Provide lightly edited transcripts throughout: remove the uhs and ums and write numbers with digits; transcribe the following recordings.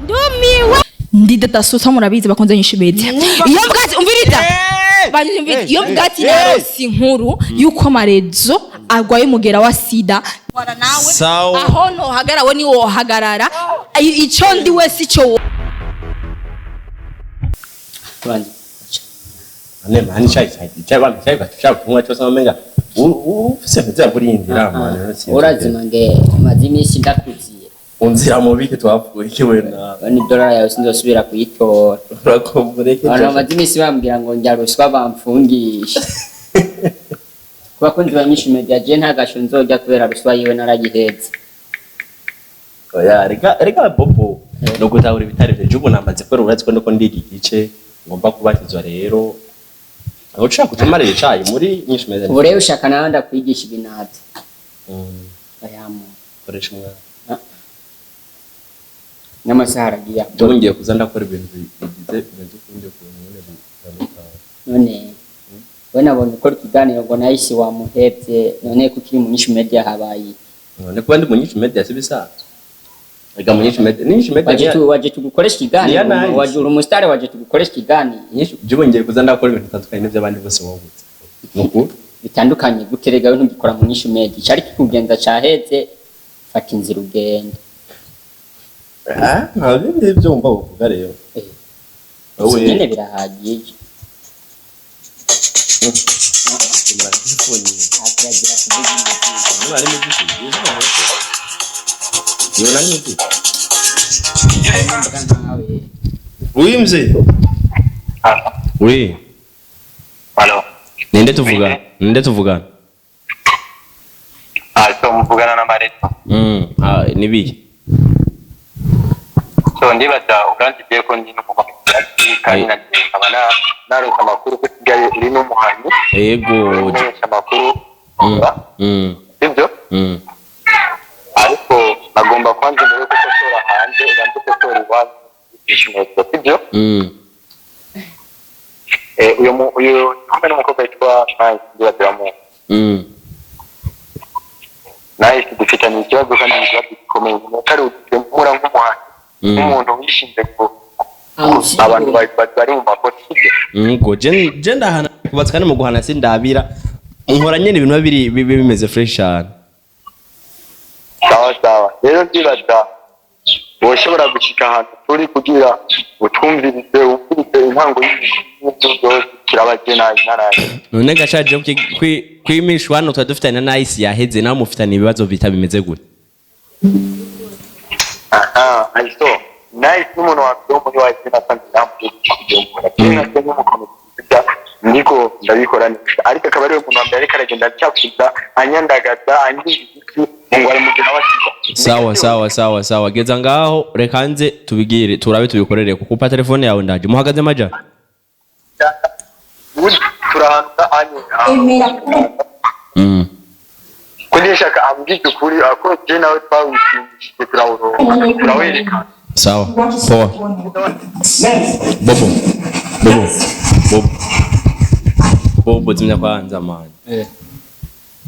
Ndumiwe. Ndi data murabizi bakunze nyishu media. Iyo mvuga ati umviriza. Banyumviriza. Iyo mvuga ati narose inkuru yuko Marezo arwaye umugera wa sida. Wara nawe. Sawa. Aho nohagara we ni wohagarara. Ico ndi wese ico wo. Banza. Ane mani chai chai chai bana chai kwa chai kunywa cyose amenga ufise nzira kurindira mani. Urazima nge maze iminsi ndakuziye. Unzira mubiki twapfuye ikiwe na Ni dolari yawe sinzosubira kuyitora. Urakomboreke. Abantu bamaze iminsi bambwira ngo njya ruswa bamfungisha. Ku bakunzi ba Nyinshi Media, je nta gasho nzojya kubera ruswa yiwe naragihetse. Oya, reka reka Bobo, no gutahura ibitari byo ubu namaze kubera urazi ko ndiko ndiga igice ngomba kubatizwa rero. Aho ushaka kutumarira icayi muri Nyinshi Media. Ubu rero ushaka nawe ndakwigisha ibinabyo. Oya mu. Koresha umwana. N'amasaha aragiye. Ubu ngiye kuza ndakora ibintu bigize bimeze ukundi kuntu nyene bitandukanye. None we nabonye ukora ikiganiro ngo nahise wamuhevye, none ko ukiri mu Nyinshi Media habaye iki? None kuba ndi mu Nyinshi Media si bisanzwe. Reka mu Nyinshi Media, Nyinshi Media Waje tu waje tugukoresha ikiganiro. Niya nice. Waje uri umusitari, waje tugukoresha ikiganiro. Nyinshi ubu ngiye kuza ndakora ibintu bitandukanye n'iby'abandi bose wabutse. Nukuri. Bitandukanye gute? Rega we ntugikora mu Nyinshi Media, icari kikugenza caheze, fata inzira ugende. Ah, nta bindi byumva uvuga rero. Wowe nyene birahagije. Akiragira kuvuga imiziki. Mbwa nkawe. Oui, mzee. Oui. Halo. Ninde tuvugana? Ninde tuvugana? Ah, so muvugana na Mareto. Ah, nibiye. So ndibaza uranzi ko ndi n'umuhanzi kandi nagiye nkaba naronse amakuru ko usigaye uri n'umuhanyi. Yego. Umenyesha amakuru. Sibyo? Ariko nagomba kwanza mbere yuko ukosora hanze ubanze ukosora iwanyu imisho, sibyo? Uyu uyu kumwe n'umukobwa witwa Nice, ndibaza uramuzi. Nice dufitanye ikibazo kandi ikibazo gikomeye atari udukemura nk'umuhanzi, nk'umuntu wishinze ku abantu bari mu makosa, sibyo? Ngo je ndahana kubatsa kandi mu guhana sindabira. Nkora nyene ibintu biri bimeze fresh cyane. Sawa sawa, rero ndibaza woshobora gushika ahantu turi kugira utwumvirize, wumvirize intango y'ibintu byose kirabagena naraye. None gashaje kwimishwano twari dufitanye na Nice yaheze, nawe mufitanye ibibazo bita bimeze gute? Aha, aiso Nice n'umuntu wa mbere wo muri wahise nasanze yambuye kera nk'umukomeza ndiko ndabikora neza, ariko akaba ariwe muntu wa mbere ariko aragenda acakuza, anyandagaza, angiza igiti ngo ari mugena wa sida. Sawa sawa sawa sawa, geza ngaho, reka nze tubigire turabe tubikorere kuko upa telefone yawe ndaje muhagaze maja. Ubundi turahanuka anye kunyeshaka ambwije ukuri ako je nawe twawishimishije turawuronka turawerekana. Sawa poa. Bobo bobo bobo bobo, zimya kwanza mani.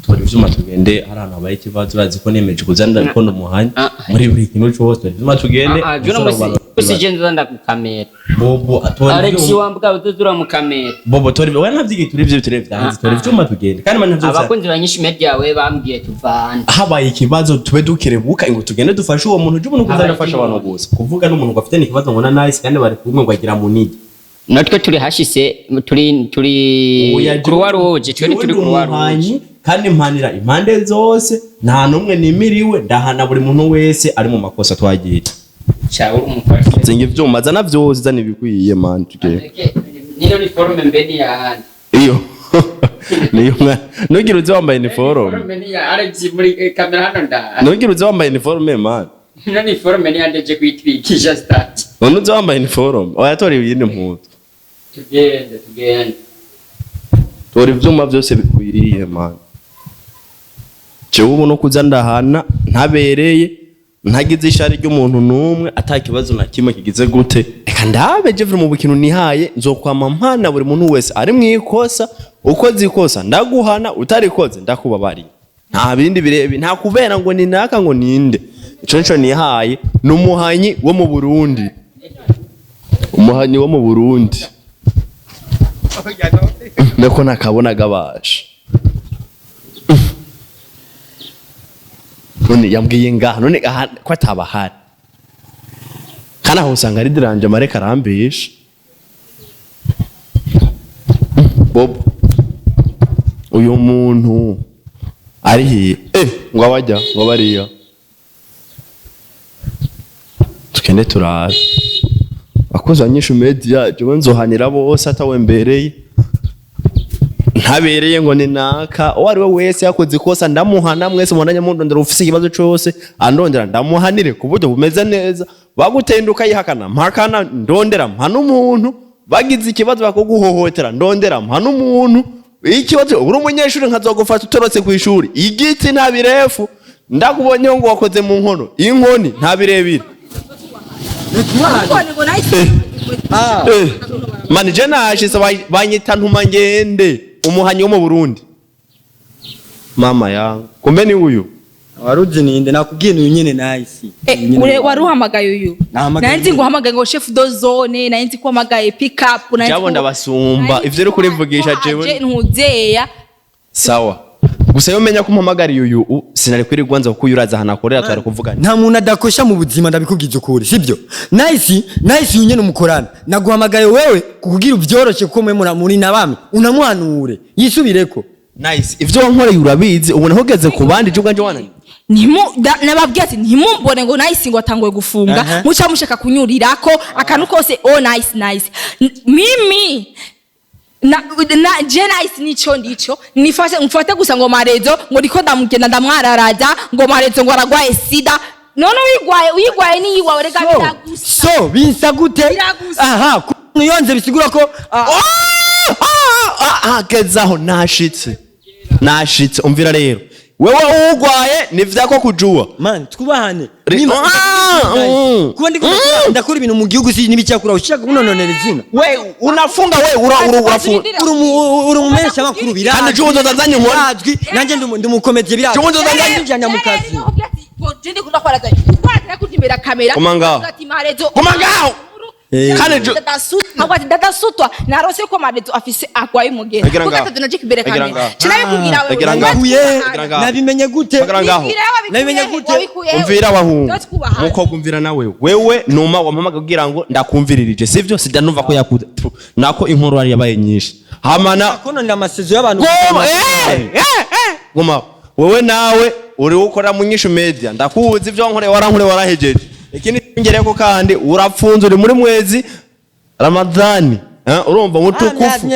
Tora ivyuma tugende, hari ahantu habaye ikibazo, urazi ko nemeje kuza ndabikunda umuhanya muri buri kintu cose. Tora ivyuma tugende. Ah, ah, juno musi musi je nzoza ndakukamera. Bobo atora Alex ivyuma. wambwa uzozura mu kamera. Bobo tora, wewe ntavyigi turi ivyo turevye hanze. Tora ivyuma tugende kandi mani ntavyo. Abakunzi ba Nyinshi Media we bambwiye tuvane. Habaye ikibazo tube dukerebuka ngo tugende dufashe uwo muntu. Uje kuza ndafasha abantu gusa kuvuga n'umuntu ngo afite ikibazo ngo na Nice kandi bari kumwe ngo agira munigi. Natwe turi hashise turi Croix Rouge, twe turi Croix Rouge. Kandi mpanira impande zose, nta n'umwe nimiriwe, ndahana buri muntu wese ari mu makosa twagiye. Cha uri umufashe. Zinga ivyuma, zana vyose, zana ibikwiye man, tugende. Niyo uniforme mbeni ya handi. Iyo niyo mwana nugira uze wambaye uniforme. Uniforme ni ya Alex muri kamera hano nda. Nugira uze wambaye uniforme man. Niyo uniforme ni yandeje kwitwikisha start. None uze wambaye uniforme, oya tora iyindi mpuzu. Tugende tugende. Tora ivyuma byose bikwiriye man. Jewe ubu no kuza ndahana ntabereye, ntagize ishari ry'umuntu n'umwe, ata kibazo na kimwe kigize gute. Reka ndabe Jeffrey mu bukinu nihaye nzokwama mpana buri muntu wese ari mu ikosa. Ukoze ikosa ndaguhana, utarikoze ndakubabariye. Nta bindi birebe, nta kubera ngo ni naka ngo ninde. Ico nico nihaye. Ni umuhanyi wo mu Burundi, umuhanyi wo mu Burundi. Nako nakabona gabasha. None yambwiye ngaha, none aha ko atabahari, kandi aho usanga ari diranje mareka arambesha. Bobo, uyu muntu ari hiye ngo abajya ngo bariya, tugende turabe. Akoze anyishu media, jewe nzohanira bose atawembereye ntabereye ngo ni naka. Uwo ari we wese yakoze ikosa ndamuhana. Mwese mubonanye mundondera, ufise ikibazo cose andondera ndamuhanire ku buryo bumeze neza. Bagutenduka yihakana mpakana, ndondera mpana umuntu. Bagize ikibazo bakuguhohotera, ndondera mpana umuntu. Ikibazo uri umunyeshuri nkazogufata utorotse ku ishuri, igiti nta birefu ndakubonyeho ngo wakoze mu nkono, inkoni nta birebire. Mani je nashitse banyita ntuma ngende, umuhanyi wo mu Burundi. Mama yangu, kumbe ni uyu. Waruzi ninde? Nakubwiye ni uyu nyene, Nice. Wari uhamagaye uyu? Nahamagaye. Nari nzi ngo uhamagaye ngo chef de zone, nari nzi ko uhamagaye pick up, nari nzi Jabo ko- ndabasumba. nari nzi Ivyo uri ko kurivugisha waje jewe. Ntuzeya. Sawa, gusa iyo menya ko umpamagariye uyu sinari kwirirwa nza, kuko uyu uraza ahantu akorera twari kuvugana. Nta muntu adakosha mu buzima, ndabikubwiza ukuri, sibyo? Nice, Nice, uyu nyene umukorana. Naguhamagaye wewe kukugira ubyoroshe, kuko mwe muri na bamwe, unamuhanure yisubireko. Nice, ivyo wankoreye urabizi. Ubu nahogeze ku bandi, je ubwanje wananiye. Nababwiye ati ntimumbone ngo Nice ngo atanguye gufunga, muca mushaka kunyurirako akantu kose. Oh, Nice, Nice. Mimi na je Nice nico ndico nifashe mfate gusa ngo marezo ngo ndiko ndamugenda ndamwararaza ngo marezo ngo aragwaye sida. None uyigwaye, uyigwaye ni yiwawe rega. So, Biragusa. so bisa gute? Biragusa. Aha yonze bisigura ko Gezaho, nashitse, nashitse. Umvira rero, wewe ugwaye ni vyako kujua. Man, twubahane. Ah. Kuba ndiko ndakora ibintu mu gihugu si n'ibicyakura ushaka kunononera izina. We unafunga, we ura ura urafunga. Uri umumesha makuru, birazwi. Kandi ejo bundi uzazanye inkoni. Birazwi, nanjye ndi umukomediye, birazwi. Ejo bundi uzazanye- Njyana mu kazi. Koma ngaho. Koma ngaho. Kandi Dadasutwa narose ko marezo afise agwaye umugera. Egera ngaho. Kuko naje imbere Egera kamera ngaho. kinabikubwira wewe. Egera ngaho. Nakuye, Egera ngaho. nabimenye gute? Egera ngaho. Nabimenye gute? Umvira wahungu, mukobwa, umvira nawe. Wewe numa wampamaga kugira ngo ndakumviririje, sivyo? Sida numva ko yakuze nako inkuru yari yabaye nyinshi hamana. Kononera amasezo y'abantu. Goma, goma wewe nawe uri ukora mu nyishu media, ndakuzi. Ivyo wankoreye warankoreye, warahejeje. Ikindi ngereko kandi urapfunze, uri muri mwezi Ramadhani. Urumva mutukufu.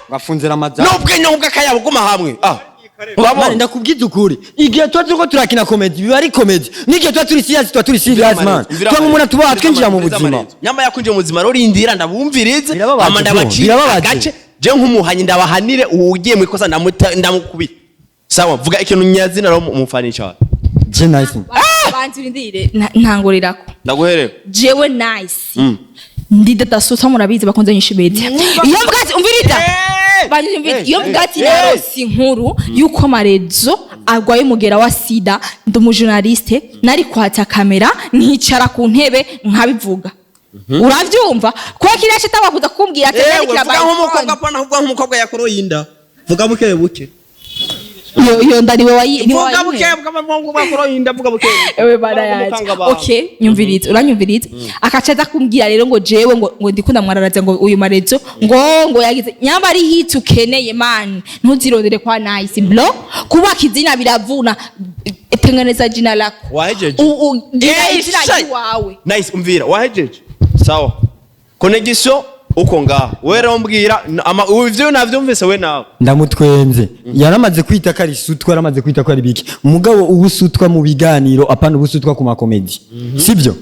Bafunze Ramadani. N'ubwenge bw'akayabo, guma hamwe. Mane, Urabona? Ndakubwiza ukuri, igihe tuba turiko turakina comedy biba ari comedy, n'igihe tuba turi serious tuba turi serious, man. Tuba nk'umuntu tuba twinjira mu buzima. Nyama yakwinjiye mu buzima rero, rindira ndabumvirize. Birababaje, Hama bro, ndabacira birababaje. agace. Je nk'umuhanyi ndabahanire, uwugiye mu ikosa ndamukubita. Sawa, vuga ikintu nyazina rero umufanisha wawe. Je Nice. Banzi urindire, ntangurirako. Ndaguherera. Jewe Nice ndi dadasuta, murabizi bakunze nyishu media. Iyo mvuga ati umviriza, banjye umviriza, iyo mvuga ati narose inkuru yuko marezo agwaye umugera wa sida, ndi umujournaliste, nari kwatsa kamera nkicara ku ntebe nkabivuga. Uravyumva kuba kiriya shitaba kuza kumbwira ati Ewe, yandikira vuga by nk'umukobwa phone. Pana, vuga nk'umukobwa yakoroye inda, vuga buke buke. Iyo nda niwe wayi niwe Vuga buke. wayihe. Vuga nk'umukobwa yakoroye inda, vuga buke buke. Ewe bana yaje. Umukanga abantu. Okay, nyumviriza, uranyumviriza, akaca aza kumbwira rero ngo jewe ngo ndikunda mwararaza ngo uyu marezo ngo yagize nyamba ari hit ukeneye, man, ntuzirondere kwa Nice bro. Kubaka izina biravuna, tengeneza jina lako. Wahejeje? Gira Eh, izina shai. ryiwawe. Nice, umvira, wahejeje? Sawa, connection uko ngaha. Wewe rero mbwira ama ivyo navyumvise we nawe. Ndamutwenze, yaramaze kwita ko ari sutwa, yaramaze kwita ko ari biki. Mugabo ubusutwa mu biganiro, apana ubusutwa ku makomedi, sibyo?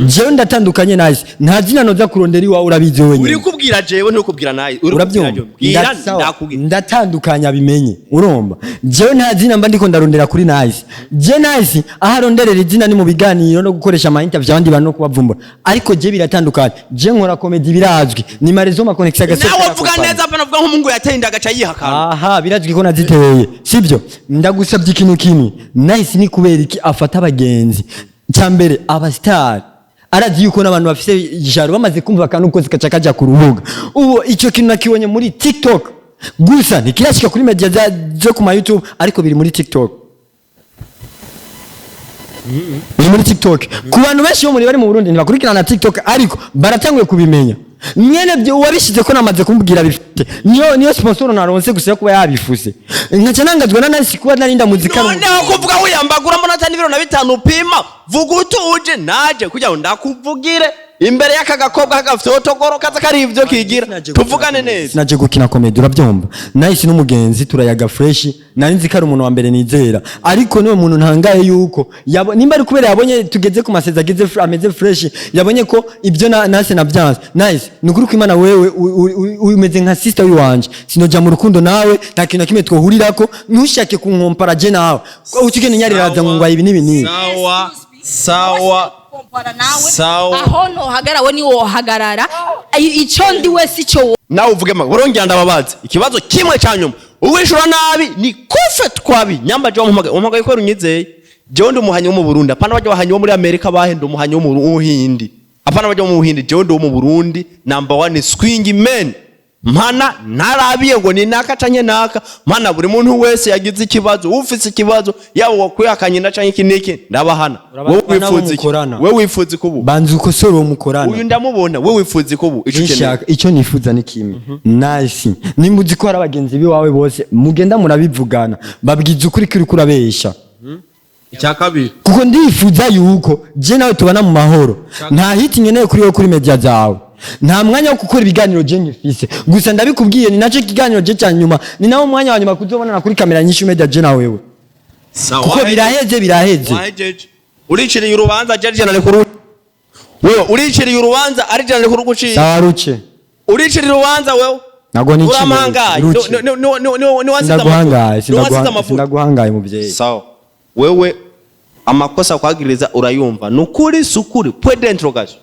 Jewe ndatandukanye Nice, nta zina noza kurondera iwawe, urabizi wowe Uri nyene. kubwira jewe, nturi kubwira naye, uri kubwira Urabyumva? jewe. Bwira. Ndasawa. Ndakubwira. Ndatandukanya, bimenye. Urumva, jewe nta zina mba ndiko ndarondera kuri Nice. Je Nice aho aronderera izina ni mu biganiro no gukoresha ama interview abandi bantu no kubavumbura, ariko je biratandukanye. Je nkora comedy, birazwi. Ni marezo ma connexion agasore. Nawe vuga neza, apana vuga nk'umungu yateye inda agaca yihakana. Aha birazwi ko naziteye, sibyo? Ndagusabye ikintu kimwe, Nice. Ni kubera iki afata abagenzi? Cya mbere, abasitari arazi yuko n'abantu bafise jaro bamaze kumva akantu kose kaca kaja ku rubuga. Ubu icyo kintu nakibonye muri TikTok gusa, ntikirashika kuri media zo ku ma YouTube, ariko biri muri TikTok, biri muri TikTok. Ku bantu benshi bo muri bari mu Burundi ntibakurikirana TikTok, ariko baratanguye kubimenya mwene byo. Uwabishize ko namaze kumubwira bifite, niyo sponsor naronse gusa yo kuba yabifuse, nkaca nangazwa na Nice kuba nari ndamuzika. Noneho kuvuga wiyambagura, mbona atari ibiro na bitanu upima. Vuga utuje, naje kugira ngo ndakuvugire imbere y'aka gakobwa kagafite otogoro kaza kari ivyo kigira, tuvugane neza. Sinaje gukina comedy, urabyumva? Nice n'umugenzi, turayaga fresh. Nari nzi ko ari umuntu wa mbere nizera, ariko niwe muntu ntangaye yuko nimba ari kubera yabonye tugeze ku masezi ageze ameze fresh, yabonye ko ibyo na nase nabyanze. Nice, ni ukuri ko Imana, wewe umeze nka sister wiwanje. Sinoja mu rukundo nawe, nta kintu na kimwe twohurirako. Ntushake kunkompara je nawe ukigenda nyariraza ngo ngwaye ibi n'ibi n'ibi. Sawa sawa. Sawa. Aho nohagarara we niwohagarara. Ico ndi wese ico. Nawe uvuge ma urongera. Ndababaza ikibazo kimwe cya nyuma, uwishura nabi ni kufe twabi nyamba. Je wamuhamagaye, wamuhamagaye ko unyizeye. Jewe ndi umuhanyi wo mu Burundi, apana bajya bahanyi wo muri Amerika bahe. Ndi umuhanyi wo mu Buhindi, apana bajya mu Buhindi. Jewe ndi wo mu Burundi, number one swing man. Mpana ntarabiye ngo ni naka canke naka. Mpana buri muntu wese yagize ikibazo, ufise ikibazo, yaba wakwihakanye na canke iki niki, ndabahana. Urabona Wowe nabo wifuza iki? mukorana. Wewe wifuza iki ubu? Banza ukosore uwo mukorana. Uyu ndamubona. Wewe wifuza iki ubu? Ico ukeneye? Nishaka, icyo nifuza ni kimwe. Nice, nimba uzi ko hari abagenzi biwawe bose mugenda murabivugana, babwiza ukuri ko uriko urabesha. Icya kabiri. Kuko ndifuza yuko je nawe tubana mu mahoro. Nta hit nkeneye kuri wowe kuri media zawe, nta mwanya wo gukora ibiganiro je ngifise. Gusa ndabikubwiye, ni nacyo kiganiro je cya nyuma, ni nawo mwanya wa nyuma kuzobonana kuri kamera nyinshi media je na wewe. Sawa. Kuko biraheze, biraheze. Wahejeje? Uriciriye urubanza je jana kuru wewe, uriciriye urubanza ari jana kuru gucira. Sawa, ruce. Uriciriye urubanza wewe. Ntabwo niciriye. Uramangaye. Ruce. Ni wasize. Sindaguhangaye. Ni wasize amavuta. Sindaguhangaye muvyeyi. Sawa, wewe amakosa kwagiriza urayumva, nukuri sukuri? Point d'interrogation.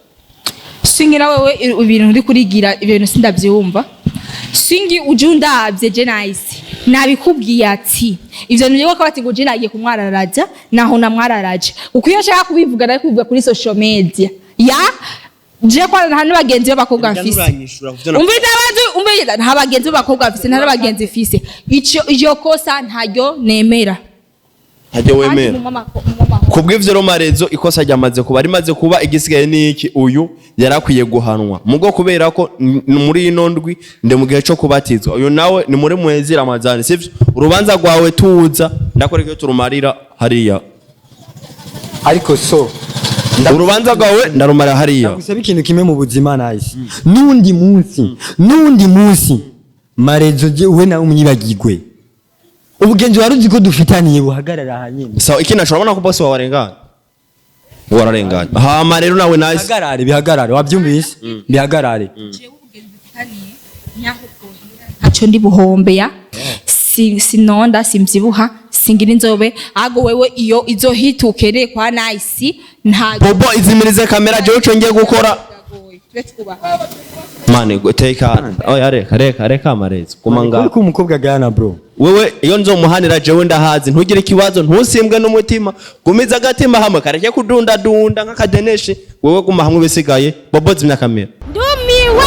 Swingi, na wewe ibintu uri kurigira, ibintu sindavyumva. Swingi, uje undavye je Nice, nabikubwiye ati ivyo bintu ko bati ngo je nagiye kumwararaja, naho namwararaje, kuko iyo nshaka kubivuga nari kubivuga kuri social media ya je kwa nta n'abagenzi b'abakobwa mfise. Umviriza abantu, umviriza, nta bagenzi b'abakobwa mfise, nta n'abagenzi mfise. Ico iryo kosa ntaryo nemera. Ntajya Kandi wemera. mu mama. Kubw'ivyo rero, marezo ikosa ryamaze kuba, rimaze kuba, igisigaye ni iki? Uyu yarakwiye guhanwa mugo kubera ko muri ino ndwi ndi mu gihe co kubatizwa, uyu nawe ni muri mwezi Ramazani, sivyo? Urubanza rwawe tuza ndakora iyo turumarira hariya. Ariko so Urubanza rwawe ndarumara hariya. Gusaba ikintu kimwe mu buzima, Nice, n'undi munsi marezo je we nawe umwibagirwe. Ubugenzi wari uzi ko dufitaniye buhagarara ahanyine. Sawa, ikindi naco, urabona ko bose wawarengana, wararenganye. Hama rero nawe Nice. Bihagarare, bihagarare, wabyumvise? Bihagarare. Jewe ubugenzi dufitaniye nyaho bwohera ntaco ndi buhombe ya si sinonda, simvyibuha, singira inzobe. Ahubwo wewe iyo izo hit ukereye kwa Nice nta Bobo, izimirize kamera. Jewe ico ngiye gukora. Tube twubaha. Mane tekana, oya, reka reka reka, marezo guma ngaho. Uri ko umukobwa gana, bro. Wewe iyo nzomuhanira jewe ndahazi, ntugire ikibazo, ntusimbwe n'umutima, gumiza agatima hamwe kareke kudundadunda nk'akadeneshi. Wewe guma hamwe, bisigaye. Bobo, zimya kamera. Ndumiwe.